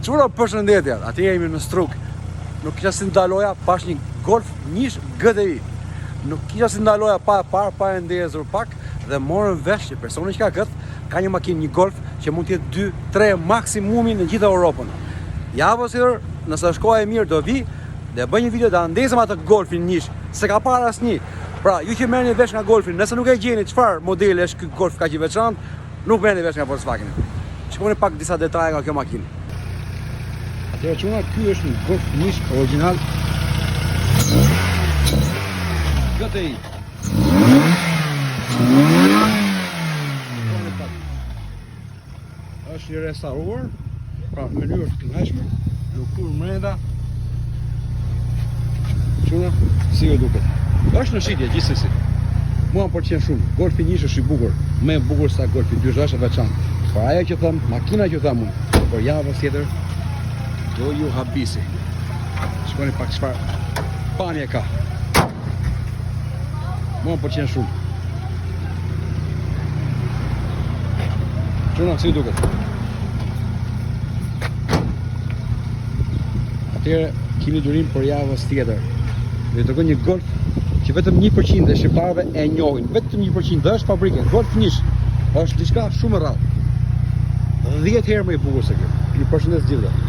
Çuna përshëndetje, aty jemi në Strugë. Nuk kisha si ndaloja pash një Golf njësh GTI. Nuk kisha si ndaloja pa e parë, pa e ndezur pak dhe morëm vesh që personi që ka këtë ka një makinë, një Golf që mund të jetë 2, 3 maksimumi në gjithë Europën. Javës tjetër, nëse është koha e mirë do vi dhe bëj një video da ndezëm atë Golfin njësh, se ka parë asnjë. Pra, ju që merrni vesh nga Golfin, nëse nuk e gjeni çfarë modeli është ky Golf kaq i veçantë, nuk merrni vesh nga Volkswagen. Shikoni pak disa detaje nga kjo makinë. Atëherë çuna, ky është një Golf njësh origjinal GTI. Shikoni pak. Është i restauruar, pra në mënyrë të kënaqshme, lëkurë mrenda. Çuna, si ju duket? Është në shitje gjithsesi. Mua më pëlqen shumë. Golfi njësh është i bukur, më e bukur sa Golfi 2 është e veçantë. Por ajo që them, makina që them unë, por javës tjetër do ju habisi. Shikoni pak çfarë pamje ka. Mua më pëlqen shumë. Çuna, si ju duket? Atëherë kini durim për javës tjetër. Do ju tregoj një Golf që vetëm 1% e shqiptarëve e njohin, vetëm 1% dhe është fabrike, Golf njësh. Është diçka shumë e rrallë. 10 herë më i bukur se kjo. Ju përshëndes gjithëve.